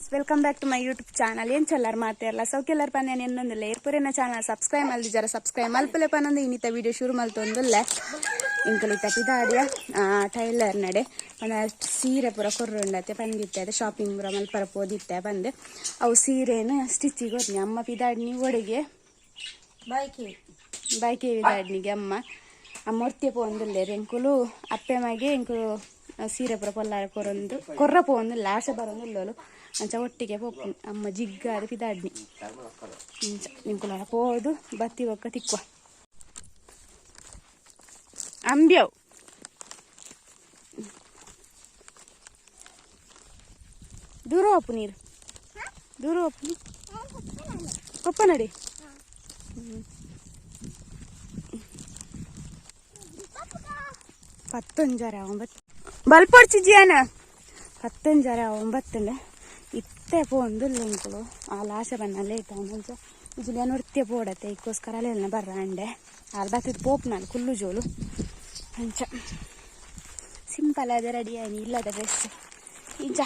Welcome back to my YouTube channel. ಎಂಚೆಲ್ಲರ್ ಮಾತೆರ್ಲ ಸೌಕ್ಯಲ್ಲರ್ ಪಂದೆ ಎನ್ನೊಂದಿಲ್ಲ ಏರ್ಪುರೇನ channel subscribe ಮಲ್ದಿಜಾರ subscribe ಮಲ್ಪಲೆ ಪನ್ನೊಂದು ಇನ್ನಿತ video ಶುರು ಮಲ್ತೊಂದುಲ್ಲೆ. ಇಂಕುಲು ಪಿದಾಡಿಯ tailor ನಡೆ ಪಂಡ ಸೀರೆ ಪೂರ ಕೊರ್ರುಂಡತೆ ಪಂದಿತ್ತೆ ಅದೇ ಶಾಪಿಂಗ್ ಪೂರ ಮಲ್ಪರ ಪೋದಿತ್ತೆ ಪಂದ್ ಅವು ಸೀರೆನ ಸ್ಟಿಚಿಗೆ ಕೊರ್ನಿ ಅಮ್ಮ ಪಿದಾಡ್ನಿ ಒಡೆಗೆ ಬಾಯ್ಕೆ ಬಾಯ್ಕೆ ಪಿದಾಡ್ನಿಗೆ ಅಮ್ಮ ಅಮ್ಮ ಒರ್ತಿ ಪೋಂದುಲ್ಲೆರ್ ಎಂಕುಲು ಅಪ್ಪೆ ಮಗೆ ಎಂಕುಲು ಸೀರೆ ಪೂರ ಪೊಲ್ಲಾರ ಕೊರೊಂದು ಕೊರ್ರ ಪೋಂದುಲ್ಲ ಆಶೆ ಬರೊಂದುಲ್ಲೋಲು ಅಂಚ ಒಟ್ಟಿಗೆ ಪೋಪುನಿ ಅಮ್ಮ ಜಿಗ್ಗಾದ ಪಿದಾಡ್ನಿ ಇಂಚ ನಿಂಕುಲ ಪೋದು ಬತ್ತಿ ಬೊಕ್ಕ ತಿಕ್ಕುವ ಅಂಬ್ಯವು ದೂರ ಹೋಪು ನೀರು ದೂರ ಹೋಪು ಕೊಪ್ಪ ನಡಿ. ಪತ್ತೊಂಜರ ಒಂಬತ್ತು ಬಲ್ಪೊಡ್ಚಿ ಜಿಯಾನ ಪತ್ತೊಂಜರ ಒಂಬತ್ತುಂಡು ಇತ್ತೆ ಪೋಂದುಲ್ಲ ಇಂಕುಲು ಆಲ್ ಆಶೆ ಬನ್ನ ಲೇಟ್ ಆಂಡ್ ಇಜ್ಜಿಂಡ ಒರ್ತಿಯ ಪೋಡತ್ತೆ ಇಕ್ಕೋಸ್ಕರ ಅಲ್ಲೆಲ್ಲ ಬರ್ರ ಅಂಡೆ ಆಲ್ ಬತ್ತಿದ್ ಪೋಪುನಾಲ್ ಕುಲ್ಲು ಜೋಲು ಅಂಚ ಸಿಂಪಲ್ ಆದ ರೆಡಿ ಆಯ್ನಿ ಇಲ್ಲದ ಡ್ರೆಸ್ ಇಂಚ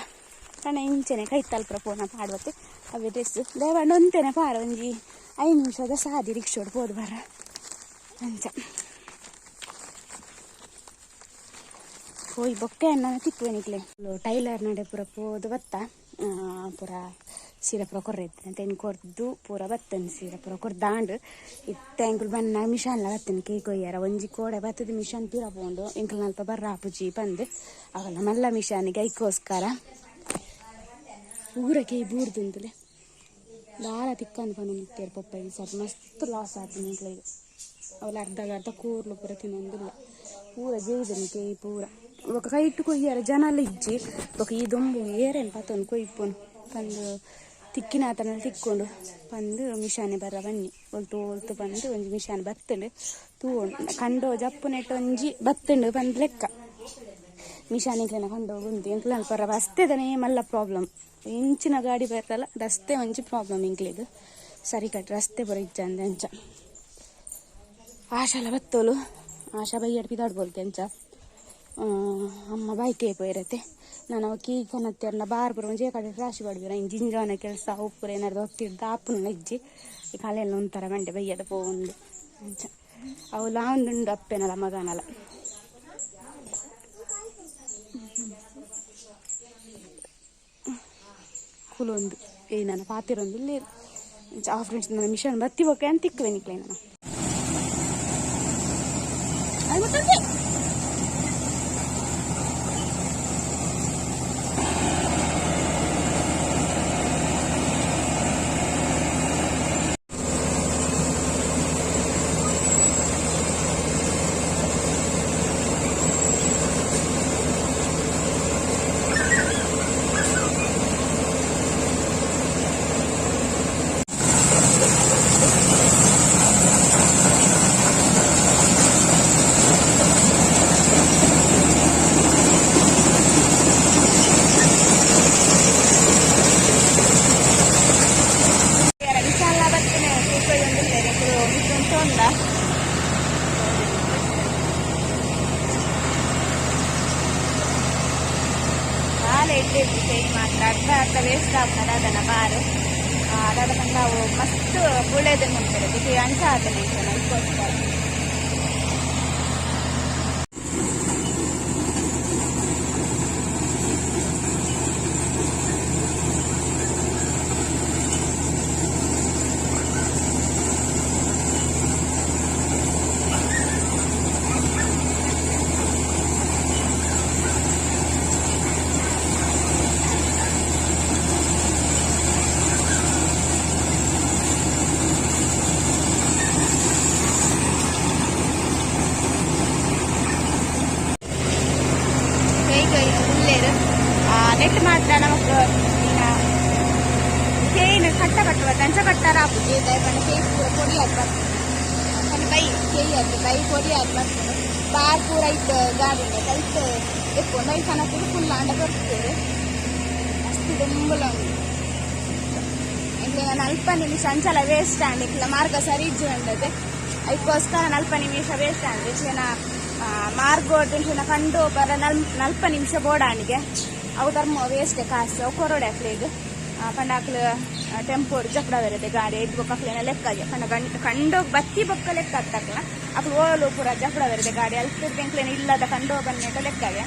ಪಂಡ ಇಂಚನೆ ಕೈತಲ್ಪ ಪೋನ ಪಾಡ್ವತ್ತೆ ಅವೇ ಡ್ರೆಸ್ ದೇವಂಡ ಒಂತೆನೆ ಪಾರ ಒಂಜಿ 5 ನಿಮಿಷದ ಸಾದಿ ರಿಕ್ಷೋಡ್ ಪೋದು ಬರ್ರ ಅಂಚ ಪೋಯಿ ಬೊಕ್ಕ ಎನ್ನ ತಿಕ್ಕುವೆ ನಿಕ್ಲೆ ಟೈಲರ್ ನಡೆ ಪೂರ ಪೋದು ಬತ್ತ ಪೂರ ಸೀರೆ ಪೂರ ಕೊರ್ರೆತ್ತೆ ತೆನ್ ಕೊರ್ದು ಪೂರ ಬತ್ತನ್ ಸೀರೆ ಪೂರ ಕೊರ್ದಾಂಡ್ ಇತ್ತೆ ಎಂಕುಲು ಬನ್ನ ಮಿಷನ್ಲ ಬತ್ತನ್ ಕೇಕ್ ಕೊಯ್ಯಾರ ಒಂಜಿ ಕೋಡೆ ಬತ್ತದ ಮಿಷನ್ ಪಿರ ಪೋಂಡು ಎಂಕುಲು ನಲ್ಪ ಬರ್ರ ಆಪುಜಿ ಪಂದ್ ಅವಲ್ಲ ಮಲ್ಲ ಮಿಷನ್ಗೆ ಐಕೋಸ್ಕರ ಪೂರ ಕೇಯ್ ಬೂರ್ದುಂತುಲೆ ದಾಲ ತಿಕ್ಕಂದು ಪಂದು ಪೊಪ್ಪ ಈ ಸರಿ ಮಸ್ತ್ ಲಾಸ್ ಆತು ಎಂಕ್ಲೆಗ್ ಅವಲ ಅರ್ಧ ಅರ್ಧ ಕೂರ್ಲು ಪೂರ ತಿನ್ನೊಂದಿಲ್ಲ ಪೂರ ಜೇಯ್ದನ್ ಕೇಯ್ ಪೂರ ಬೊಕ ಕೈಟ್ ಕೊಯ್ಯಾರ ಜನಲ ಇಜ್ಜಿ ಬೊಕ ಈ ದೊಂಬು ಏರೇನು ಪತ್ತೊಂದು ಕೊಯ್ಪುನು ಪಂದು ತಿಕ್ಕಿನಾತನ ತಿಕ್ಕೊಂಡು ಪಂದು ಮಿಷಾನೆ ಬರ್ರ ಬನ್ನಿ ಒಲ್ತು ಒಲ್ತು ಪಂದು ಒಂಜಿ ಮಿಷಾನ್ ಬತ್ತುಂಡು ತೂವೊಂಡು ಕಂಡೋ ಜಪ್ಪುನೆಟ್ ಒಂಜಿ ಬತ್ತುಂಡು ಪಂದ್ ಲೆಕ್ಕ ಮಿಷಾನ್ ಎಂಕ್ಲೆನ ಕಂಡೋ ಉಂದು ಎಂಕ್ಲ ಪರ ರಸ್ತೆದನೇ ಮಲ್ಲ ಪ್ರಾಬ್ಲಮ್ ಇಂಚಿನ ಗಾಡಿ ಬರ್ತಲ್ಲ ರಸ್ತೆ ಒಂಜಿ ಪ್ರಾಬ್ಲಮ್ ಎಂಕ್ಲೆಗ್ ಸರಿ ಕಟ್ ರಸ್ತೆ ಪೂರ ಇಜ್ಜಂದೆ ಅಂಚ ಆಶಾಲ ಬತ್ತೋಲು ಆಶಾ ಬೈಯಡ್ ಪಿದಾಡ್ಬೋಲ್ತೆ ಅಂಚ ಅಮ್ಮ ಬಾಯ್ಕೆ ಪೋಯಿರತ್ತೆ ನಾನು ಅವ ಕೀ ಕನತ್ತೆರ್ನ ಬಾರ್ ಪೂರ ಒಂಜೇ ಕಡೆ ರಾಶಿ ಪಡ್ಬಿರ ಇನ್ನು ಜಿಂಜಾನ ಕೆಲಸ ಅವು ಪೂರ ಏನಾದ್ರು ಹೊತ್ತಿಡ್ದು ಆಪುನ ಇಜ್ಜಿ ಈ ಕಾಲೆಲ್ಲ ಒಂಥರ ಬಂಡೆ ಬೈಯದ ಪೋಂದು ಅಂಚ ಅವು ಲಾಂದುಂಡು ಅಪ್ಪೆನಲ್ಲ ಮಗನಲ್ಲ ಕುಲೊಂದು ಏ ನನ್ನ ಪಾತಿರೊಂದು ಇಲ್ಲಿ ಆ ಫ್ರೆಂಡ್ಸ್ ನನ್ನ ಮಿಷನ್ ಬತ್ತಿ ಬೊಕ್ಕ ಅಂತ ತಿಕ್ಕುವೆ ನಿಕ್ಲೆ ನಾನು ವಿಶಾಲ ಬತ್ತನೆ ಮಿಷನ್ ತೋಂದ ಬಾಲ ಎಡ್ಡೆ ಕೈ ಮಾತ್ರ ಅರ್ಧ ಅರ್ಧ ವೇಸ್ಟ್ ಆಗ್ತದೆ ಅದನ್ನ ಬಾರು ಅದಾದ ಪಂಡ ಅವು ಮಸ್ತ್ ಬುಳೆದನ್ನು ಉಂಟು ಅಂಚ ಆತನೆ ಅದಕ್ಕೋಸ್ಕರ ಕೈ ಉಲ್ಲೇರು ನೆಟ್ ಮಾತ್ರ ನಮಕ್ ಕೇಯ್ನ್ ಕಟ್ಟ ಕಟ್ಟುವ ತಂಚ ಕಟ್ಟಾರ ಆಪುಜಿ ಪಂಡ ಕೇಯ್ ಪೂರ ಪೊಡಿ ಆದ್ ಬರ್ತದೆ ಪಂಡ ಬೈ ಕೇಯ್ ಆದ್ ಬೈ ಪೊಡಿ ಆದ್ ಬರ್ತದೆ ಬಾರ್ ಪೂರ ಇತ್ತು ಗಾಡಿ ಉಂಡು ಐಟ್ ಎಪ್ಪುಂಡು ಐಟ್ ಕನಕುಲು ಫುಲ್ ಆಂಡ ಕೊರ್ಪೆರ್ ಮಸ್ತ್ ದೊಂಬುಲ ಉಂಡು ಎಂಕ್ಲೆಗ್ ನಲ್ಪ ನಿಮಿಷ ಅಂಚಲ ವೇಸ್ಟ್ ಆಂಡ್ ಇಕ್ಲ ಮಾರ್ಗ ಸರಿ ಇಜ್ಜಿ ಉಂಡತೆ ಐಕ್ಕೋಸ್ಕರ ನಲ್ಪ ನಿಮಿಷ ವೇಸ್ಟ್ ಆಂಡ್ ಇಚ್ಚಿನ ಮಾರ್ಗೋಡ್ ಇಂಚಿನ ಕಂಡು ಬರ ನಲ್ಪ ನಿಮಿಷ ಬೋಡಾಣಿಗೆ ಅವು ಧರ್ಮ ವೇಸ್ಟ್ ಕಾಸು ಅವು ಕೊರೊಡೆ ಅಕ್ಲೆಗ್ ಪಂಡ ಅಕ್ಲು ಟೆಂಪೋಡ್ ಜಪ್ಪಡ ಬೇರೆ ಗಾಡಿ ಐದು ಬೊಕ್ಕ ಅಕ್ಲೆನ ಲೆಕ್ಕಾಗೆ ಪಂಡ ಕಂಡೋ ಬತ್ತಿ ಬೊಕ್ಕ ಲೆಕ್ಕ ಅತ್ತಕ್ಲ ಅಕ್ಲು ಓಲು ಪೂರ ಜಪ್ಪಡ ಬೇರೆ ಗಾಡಿ ಅಲ್ತಿರ್ದು ಎಂಕ್ಲೇನ ಇಲ್ಲದ ಕಂಡೋ ಬನ್ನೇಟ ಲೆಕ್ಕಾಗೆ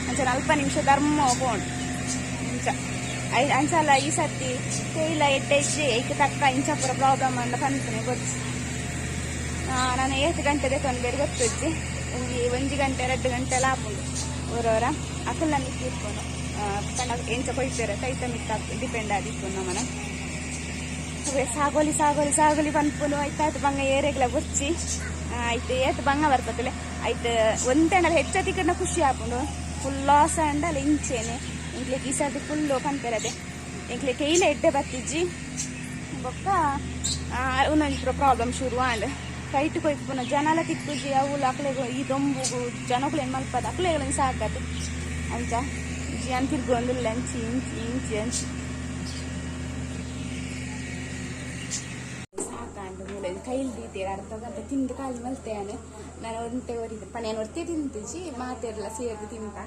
ಅಂಚ ಅಲ್ಪ ನಿಮಿಷ ಧರ್ಮ ಪೋಂಡು ಇಂಚ ಅಂಚಲ ಈ ಸರ್ತಿ ತೇಲ ಎಡ್ಡೆ ಇಜ್ಜಿ ಐಕ್ ತಕ್ಕ ಇಂಚ ಪೂರ ಪ್ರಾಬ್ಲಮ್ ಅಂದ ಪನ್ಪುನೆ ಗೊತ್ತು. ನಾನು ಏತ್ ಗಂಟೆ ದೆತೊಂದು ಬೇರೆ ಗೊತ್ತಿಜ್ಜಿ ಒಂಜಿ ಒಂಜಿ ಗಂಟೆ 2 ಗಂಟೆ ಎಲ್ಲ ಆಪುಂಡು ಊರವರ ಅಕಲ್ನ ಮಿತ್ತ್ ಇಪ್ಪುಂಡು ಪಂಡ ಎಂಚ ಕೊಯ್ಪೆರ್ ಕೈತ ಮಿತ್ತ್ ಡಿಪೆಂಡ್ ಆದಿಪ್ಪುಂಡು ನಮನ ಅವ್ವೆ ಸಾಗೋಲಿ ಸಾಗೋಲಿ ಸಾಗೋಲಿ ಪನ್ಪುಂಡು ಐತಾತ್ ಬಂಗ ಏರೆಗ್ಲ ಬೊರ್ಚಿ ಐತೆ ಏತ್ ಬಂಗ ಬರ್ಪತಲೆ ಐತೆ ಒಂತೆಂಡಲ ಹೆಚ್ಚ ತಿಕ್ಕಂಡ ಖುಷಿ ಆಪುಂಡು ಫುಲ್ ಲಾಸ್ ಅಂಡಲ ಇಂಚೆನೆ ಎಂಕ್ಲೆಗ್ ಈ ಸರ್ತಿ ಫುಲ್ಲು ಪನ್ಪೆರದೆ ಎಂಕ್ಲೆ ಕೈಲ ಎಡ್ಡೆ ಬತ್ತಿಜ್ಜಿ ಬೊಕ್ಕ ಉಂದೊಂಜಿ ಪೂರ ಪ್ರಾಬ್ಲಮ್ ಶುರು ಆಂಡ್ ಕೈಟ್ ಕೊಯ್ಪುನ ಜನಲ ತಿಕ್ಕುಜಿ ಅವುಲು ಅಕ್ಲೆಗ್ ಈ ದೊಂಬುಗು ಜನಕುಲು ಏನ್ ಮಲ್ಪದ ಅಕ್ಲೆಗ್ ಸಾಕತ್ ಅಂಚ ಜಿಯಾನ್ ತಿರ್ಗೊಂದುಲ್ಲ ಅಂಚಿ ಇಂಚಿ ಇಂಚಿ ಅಂಚಿ ಸಾಕಾಂಡು ಮೂಲೆ ಕೈಲಿ ದೀತೇರ್ ಅರ್ಧ ಗಂಟೆ ತಿಂದು ಖಾಲಿ ಮಲ್ತೇನೆ ನಾನು ಒಂತೆ ಒರಿದೆ ಪಣೇನು ಒರ್ತೆ ತಿಂತಿಜಿ ಮಾತೆರ್ಲ ಸೇರ್ದು ತಿಂತ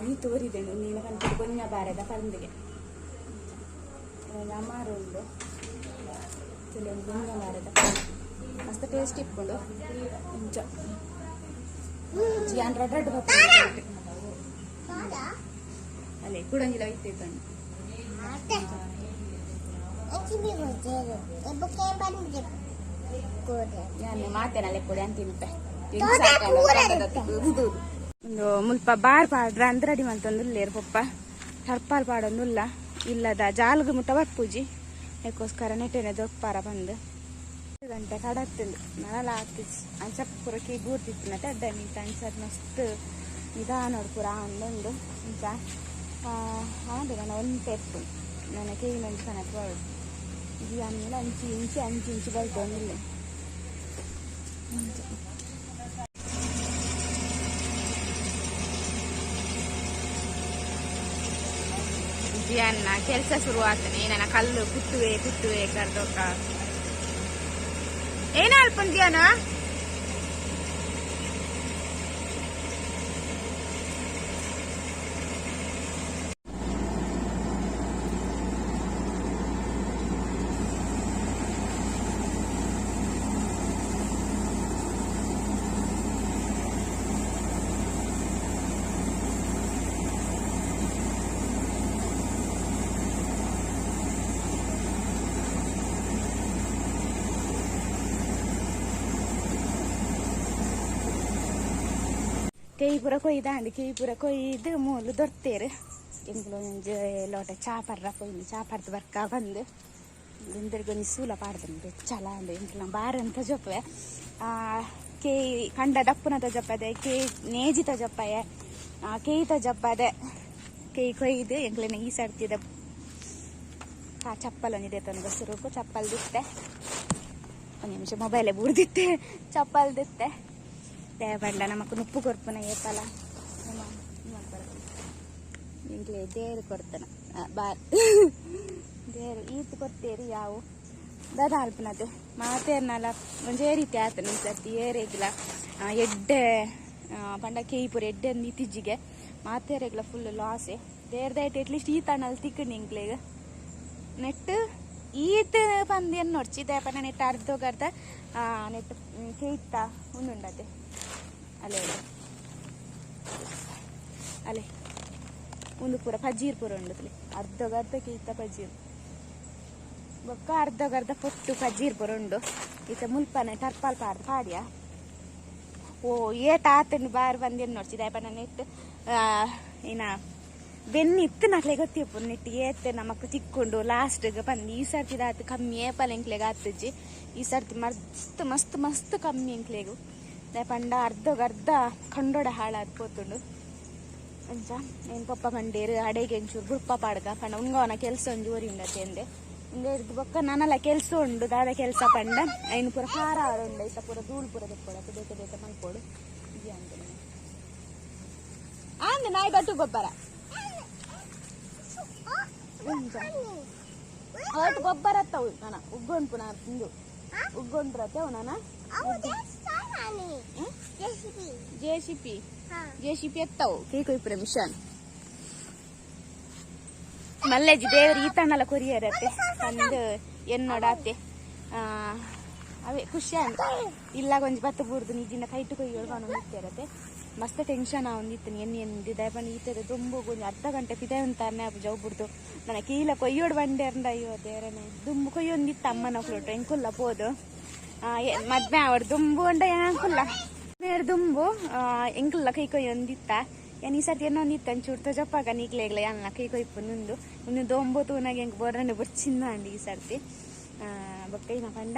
ಈ ತೋರಿದೆನು ನೀನು ಪಂಪಿಡು ಗೊಂಜ ಬಾರದ ಪಂದಿಗೆ ಅಮಾರು ಉಂಡು ಗೊಂಜ ಬಾರದ ಮಸ್ತ್ ಟೇಸ್ಟ್ ಇಪ್ಪುಂಡು ಇಂಚ ಜಿಯಾನ್ ರಡ್ ರಡ್ ಬರ್ತದೆ ಅಲ್ಲೇ ಕುಡಂಗಿಲ ಒಯ್ತೈತಂಡು ಯಾನ್ ಮಾತೇನಲ್ಲ ಕೊಡಿ ಅಂತ ತಿನ್ಪೆ ಒಂದು ಮುಲ್ಪ ಬಾರ್ ಪಾಡ್ರ ಅಂದ್ರಡಿ ಮಲ್ತೊಂದುಲ್ಲೇರು ಪಪ್ಪ ಟರ್ಪಾಲ್ ಪಾಡೊಂದುಲ್ಲ ಇಲ್ಲದ ಜಾಲ್ಗ್ ಮುಟ್ಟ ಬರ್ಪೂಜಿ ಅದಕ್ಕೋಸ್ಕರ ನೆಟ್ಟೆನೆ ದೊಪ್ಪಾರ ಬಂದು ಗಂಟೆ ಕಡತ್ತುಂಡು ನನಲ ಆತಿಜಿ ಅಂಚ ಪೂರ ಕೇ ಗೂರ್ತಿತ್ತಿನ ಅಡ್ಡ ಮೀತ ಅಂಚ ಮಸ್ತ್ ನಿಧಾನ ಪೂರ ಅಂದುಂಡು ಇಂಚ ಆಂಡು ನನ್ನ ಒಂತೆ ಎಪ್ಪುಂಡು ನನ್ನ ಕೇಯಿನೊಂದು ಕಣಕ್ ಬಾಡು ಆಮೇಲೆ ಅಂಚಿ ಇಂಚಿ ಅಂಚಿ ಇಂಚಿ ಬಲ್ತೊಂದುಲ್ಲೆ ಅಂಚ ಜಿಯನ್ನ ಕೆಲಸ ಶುರು ಆತನೆ ನನ್ನ ಕಲ್ಲು ಕುತ್ತುವೆ ಕುತ್ತುವೆ ಕರ್ದೋಕ ಏನ ಅಲ್ಪನ್ ಜಿಯಾನ ಕೇಯಿ ಪೂರ ಕೊಯ್ದಾಂಡ್ ಕೇಯಿ ಪೂರ ಕೊಯ್ದು ಮೂಲು ದೊರ್ತೇರು ಎಂಕ್ಲು ಒಂಜಿ ಲೋಟ ಚಾ ಪರ್ರ ಪೋಯಿನಿ ಚಾ ಪರ್ದು ಬರ್ಕ ಬಂದು ಗುಂದರಿಗೆ ಒಂಜಿ ಸೂಲ ಪಾಡ್ದನು ಬೆಚ್ಚಲ ಅಂದ್ ಎಂಕ್ಲ ಬಾರಂತ ಜೊಪ್ಪೆ ಕೇಯಿ ಕಂಡ ದಪ್ಪುನ ತಜಪ್ಪದೆ ಕೇಯಿ ನೇಜಿ ತಜಪ್ಪಯೆ ಕೇಯಿ ತಜಪ್ಪದೆ ಕೇಯಿ ಕೊಯ್ದು ಎಂಕ್ಲೆನ ಈ ಸರ್ತಿದ ಚಪ್ಪಲ್ ಒಂಜಿ ದೇತೊಂದು ಸುರುಕು ಚಪ್ಪಲ್ ದಿತ್ತೆ ಒಂದು ನಿಮಿಷ ಮೊಬೈಲೇ ಬೂರ್ದಿತ್ತೆ ಚಪ್ಪಲ್ ದಿತ್ತೆ ದೇವಂಡ ನಮಕ್ ನುಪ್ಪು ಕೊರ್ಪುನ ಏಪಲ ಎಂಕ್ಲೆ ದೇರು ಕೊರ್ತನ ಬಾರ್ ದೇರು ಈತ್ ಕೊರ್ತೇರು ಯಾವು ದಾದ ಅಲ್ಪನದು ಮಾತೇರ್ನಲ ಒಂಜೇ ರೀತಿ ಆತನ ಈ ಸರ್ತಿ ಏರೆಗ್ಲ ಎಡ್ಡೆ ಪಂಡ ಕೇಯಿಪುರ ಎಡ್ಡೆ ಇತ್ತೀಚಿಗೆ ಮಾತೇರೆಗ್ಲ ಫುಲ್ ಲಾಸೆ ದೇರ್ದೈಟ್ ಅಟ್ಲೀಸ್ಟ್ ಈ ತಣ್ಣಲ್ಲಿ ತಿಕ್ಕಂಡು ಎಂಕ್ಲೆಗ್ ನೆಟ್ ಈತ್ ಪಂದ್ ನೋಡ್ಚಿ ದೇಪನ ನೆಟ್ ಅರ್ಧೋಗರ್ಧ ನೆಟ್ ಕೇಯ್ತ ಉಂಡುಂಡತೆ ಅಲೆ ಅಲೆ ಒಂದು ಪೂರ ಪಜೀರ್ ಪೂರ ಉಂಡುತ್ತಲೆ ಅರ್ಧಗರ್ಧ ಕೇಯ್ತ ಪಜೀರ್ ಬೊಕ್ಕ ಅರ್ಧಗರ್ಧ ಪೊಟ್ಟು ಪಜೀರ್ ಪೂರ ಉಂಡು ಈತ ಮುಲ್ಪನೆ ಟರ್ಪಾಲ್ ಪಾಡ್ದು ಪಾಡ್ಯ ಓ ಏಟ್ ಆತಂಡು ಬಾರ್ ಬಂದೇನು ನೋಡ್ಸಿ ದಾಯಪನ ನೆಟ್ ಏನ ಬೆನ್ನಿ ಇತ್ತು ನಕ್ಲೆ ಗೊತ್ತಿಪ್ಪು ನೆಟ್ ಏತ್ ನಮಕ್ ತಿಕ್ಕೊಂಡು ಲಾಸ್ಟ್ಗೆ ಬಂದು ಈ ಸರ್ತಿ ಆತು ಕಮ್ಮಿ ಏಪಲ್ ಎಂಕ್ಲೆಗ್ ಆತುಜಿ ಈ ಸರ್ತಿ ಮಸ್ತ್ ಮಸ್ತ್ ಮಸ್ತ್ ಕಮ್ಮಿ ಎಂಕ್ಲೆಗು ಪಂಡ ಅರ್ಧಗರ್ಧ ಕಂಡೋಡ ಹಾಳಾದ್ ಪೋತುಂಡು ಅಂಚ ಏನ್ ಪಪ್ಪ ಪಂಡೇರು ಅಡೆಗೆ ಒಂಚೂರು ಬುರ್ಪ ಪಾಡ್ಗ ಪಂಡ ಉಂಗವನ ಕೆಲಸ ಒಂಜಿ ಒರಿ ಉಂಡತೆ ಅಂದೆ ಉಂದೆ ಹಿಡ್ದು ಬೊಕ್ಕ ನನಲ ಕೆಲಸ ಉಂಡು ದಾದ ಕೆಲಸ ಪಂಡ ಐನು ಪೂರ ಖಾರ ಉಂಡು ಐತ ಪೂರ ಧೂಳು ಪೂರ ದೆಪ್ಪೊಡು ಬೇತೆ ಬೇತೆ ಮಲ್ಪೊಡು ಇಜಿ ಅಂದೆ ಅಂದೆ ನಾಯಿ ಬಟ್ಟು ಗೊಬ್ಬರ ಒಟ್ಟು ಗೊಬ್ಬರ ಅತ್ತವು ನಾನ ಉಗ್ಗೊಂಡು ಪುನಃ ಇಂದು ಉಗ್ಗೊಂಡ್ರತ್ತೆ ಅವು ನಾನ J C P J C P ಎತ್ತವು ಕೇಕ್ ಕೊಯ್ಪುರ ಮಿಷನ್. ಮಲ್ಲೆಜಿ ದೇವರು ಈ ತಣ್ಣಲ ಕೊರಿಯರತ್ತೆ ಪಂದ್ ಎನ್ನೋಡಾತೆ. ಅವೇ ಖುಷಿ ಆಂಡ್. ಇಲ್ಲ ಒಂಜಿ ಬತ್ತ ಬೂರ್ದು ನಿಜಿನ ಕೈಟು ಕೊಯ್ಯೋಳು ಪನೊಂದಿತ್ತೆರತೆ. ಮಸ್ತ್ ಟೆನ್ಷನ್ ಆವೊಂದಿತ್ತು ಎನ್ನಿ ಎನ್ನಿ ದಾಯೆ ಈತದ ದುಂಬು ಒಂಜಿ ಅರ್ಧ ಗಂಟೆ ಪಿದಾಯಿ ಉಂತಾನೆ ಆಪುಜಿ ಅವು ಬುಡ್ದು ನನ್ನ ಕೀಲ ಕೊಯ್ಯೋಡು ಬಂಡೆರ್ಂಡ. ಅಯ್ಯೋ ದೇವರನೆ, ದುಂಬು ಕೊಯ್ಯೊಂದಿತ್ತು ಅಮ್ಮನ ಫ್ಲೋಟ್ ಎಂಕುಲ್ಲ ಪೋದು ಮದ್ಮೆ ಆವಡ್ ದುಂಬು ಉಂಡ ಎಂಕುಲ್ಲ ಮೇರ್ ದುಂಬು ಎಂಕುಲ್ಲ ಕೈ ಕೊಯ್ಯೊಂದಿತ್ತ. ಏನ್ ಈ ಸರ್ತಿ ಏನೊಂದಿತ್ತ ಒಂಚೂರು ತೊಜಪ್ಪಾಗ ನೀಕ್ಲೇಗ್ಲ ಯಾನ್ಲ ಕೈ ಕೊಯ್ಪು ನುಂದು ಒಂದು ದೊಂಬು ತೂನಾಗ ಎಂಕ್ ಬೋರಂಡೆ ಬೊರ್ಚಿಂದ ಅಂಡ್ ಈ ಸರ್ತಿ. ಬೊಕ್ಕ ಏನ ಪಂಡ,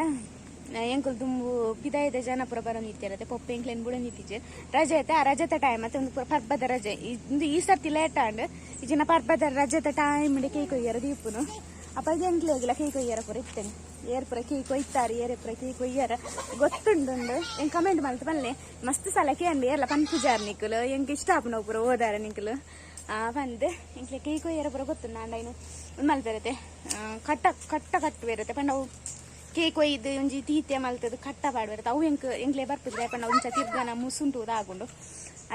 ಎಂಕುಲು ದುಂಬು ಪಿದಾಯಿದ ಜನ ಪೂರ ಬರೊಂದಿತ್ತಿರತ್ತೆ. ಪೊಪ್ಪೆ ಎಂಕ್ಲೆನ್ ಬುಡೊಂದಿತ್ತಿಜೆ ರಜೆ ಐತೆ. ಆ ರಜೆತ ಟೈಮ್ ಅತ್ತೆ, ಒಂದು ಪೂರ ಪರ್ಬದ ರಜೆ ಇಂದು. ಈ ಸರ್ತಿ ಲೇಟ್ ಆಂಡ್. ಈ ಜನ ಪರ್ಬದ ರಜೆತ ಟೈಮ್ ಕೈ ಕೊಯ್ಯರ ದೀಪುನು. ಅಪಗ ಎಂಕ್ಲೆಗ್ಲ ಕೈ ಕೊಯ್ಯರ ಪೂರ ಇತ್ತೇನೆ. ಏರ್ ಪೂರ ಕೈ ಕೊಯ್ತಾರೆ, ಏರ್ ಪೂರ ಕೈ ಕೊಯ್ಯರ ಗೊತ್ತುಂಡುಂಡು ಎಂಕ್ ಕಮೆಂಟ್ ಮಲ್ತ್ ಪನ್ಲೆ. ಮಸ್ತ್ ಸಲ ಕೇಂಡ್, ಏರ್ಲ ಪನ್ಪುಜಾರ್ ನಿಕುಲು. ಎಂಕ್ ಇಷ್ಟ ಆಪುಂಡು ಪೂರ ಓದಾರ ನಿಕುಲು ಪಂದ್. ಎಂಕ್ಲೆ ಕೈ ಕೊಯ್ಯರ ಪೂರ ಗೊತ್ತುಂಡು. ಆಂಡ ಐನು ಉಂದು ಮಲ್ಪೆರತೆ, ಕಟ್ಟ ಕಟ್ಟ ಕಟ್ಟುವೆರತೆ ಪಂಡ ಅವು ಕೇಕ್ ಕೊಯ್ದು ಒಂಜಿ ತೀತೆ ಮಲ್ತದು ಕಟ್ಟ ಪಾಡ್ವೆರತೆ. ಅವು ಎಂಕ್ ಎಂಕ್ಲೆ ಬರ್ಪುಜಿ ಪಂಡ ಒಂಚ ತಿರ್ಗನ ಮುಸುಂಟು ಆಗುಂಡು.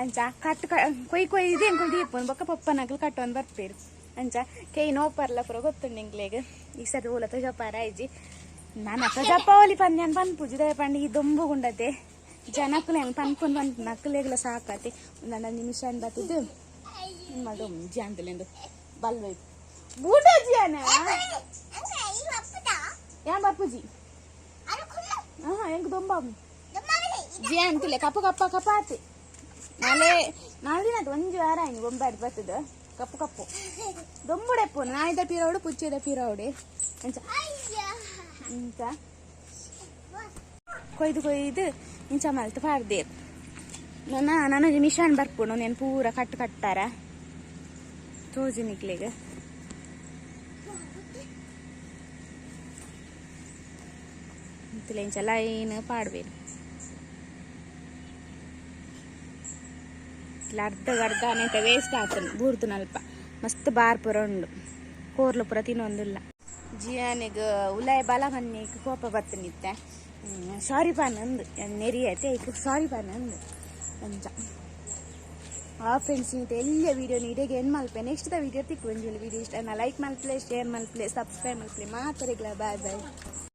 ಅಂಚ ಕಟ್ ಕೊಯ್ ಕೊಯ್ದು ಎಂಕುಲು ದೀಪುನು, ಬೊಕ್ಕ ಪೊಪ್ಪನಕುಲು ಕಟ್ಟೊಂದು ಬರ್ಪೇರು. ಅಂಚ ಕೈ ನೋಪರ್ಲ ಪೂರ ಗೊತ್ತುಂಡು ಎಂಕ್ಲೆಗ್. ಈ ಸರಿ ಓಲ ತೊಜಪಾರ ಆಯ್ಜಿ. ನಾನು ತೊಜಪಾವಲಿ ಪಂದ್ಯಾನ್ ಪನ್ಪುಜಿ ದಾಯೆ ಪಂಡ ಈ ದೊಂಬುಗುಂಡತೆ ಜನಕುಲು ಹೆಂಗ್ ಪನ್ಪುನ್ ಪನ್ಪು ನಕ್ಕುಲೆಗ್ಲ ಸಾಕಾತಿ. ಒಂದೊಂದು ನಿಮಿಷ ಬತ್ತಿದ್ದು ಮಡು ಜಿಯಾಂತಲೆಂದು ಬಲ್ವೈ ಬೂಟ ಜಿಯಾನ ಯಾನ್ ಬರ್ಪುಜಿ. ಹಾ, ಎಂಕ್ ದೊಂಬ ಜಿಯಾನ್ ತುಲೆ ಕಪ್ಪು ಕಪ್ಪ ಕಪಾತಿ. ನಾಳೆ ನಾಳೆ ದಿನ ಒಂಜಿ ವಾರ ಆಯ್ನು ಬೊಂಬಾಡ್ ಬತ್ತದ. ಕಪ್ಪು ಕಪ್ಪು ದೊಂಬುಡೆಪ್ಪು ನಾಯಿದ ಪಿರವಡು ಪುಚ್ಚಿದ ಪಿರವಡೆ. ಅಂಚ ಇಂಚ ಕೊಯ್ದು ಕೊಯ್ದು ಇಂಚ ಮಲ್ತ್ ಪಾಡ್ದೇರ್. ನನ್ನ ನನಗೆ ಮಿಷನ್ ಬರ್ಪುಂಡು. నేను ಪೂರ ಕಟ್ಟು ಕಟ್ಟಾರ ತೋಜಿ ನಿಕ್ಲೆಗ್. ಇಂಚ ಲೈನ್ ಪಾಡ್ಬೇರು. ಅರ್ಧ ಅರ್ಧ ನೆಟ ವೇಸ್ಟ್ ಆತನು ಬೂರ್ದುನಲ್ಪ. ಮಸ್ತ್ ಬಾರ್ ಪೂರ ಉಂಡು, ಕೋರ್ಲು ಪೂರ ತಿನ್ನೊಂದಿಲ್ಲ. ಜಿಯಾನಿಗ್ ಉಲಾಯ್ ಬಲ ಬನ್ನಿಕ್ ಕೋಪ ಬತ್ತನಿತ್ತೆ. ಸಾರಿ ಪಾನಂದು ನೆರಿಯತೆ ಐಕ್ ಸಾರಿ ಪಾನಂದು. ಅಂಚ ಆ ಫ್ರೆಂಡ್ಸ್, ಎಲ್ಲ ವೀಡಿಯೋ ಇಡೆಗೆ ಎಂಡ್ ಮಲ್ಪೆ. ನೆಕ್ಸ್ಟ್ the video ತಿಕ್ಕು. ಒಂಜಿ ವೀಡಿಯೋ ಇಷ್ಟ ಲೈಕ್ ಮಲ್ಪ್ಲೆ, ಶೇರ್ ಮಲ್ಪ್ಲೆ, ಸಬ್ಸ್ಕ್ರೈಬ್ ಮಲ್ಪ್ಲೆ. ಮಾತರೆಗ್ಲ ಬಾಯ್ ಬಾಯ್.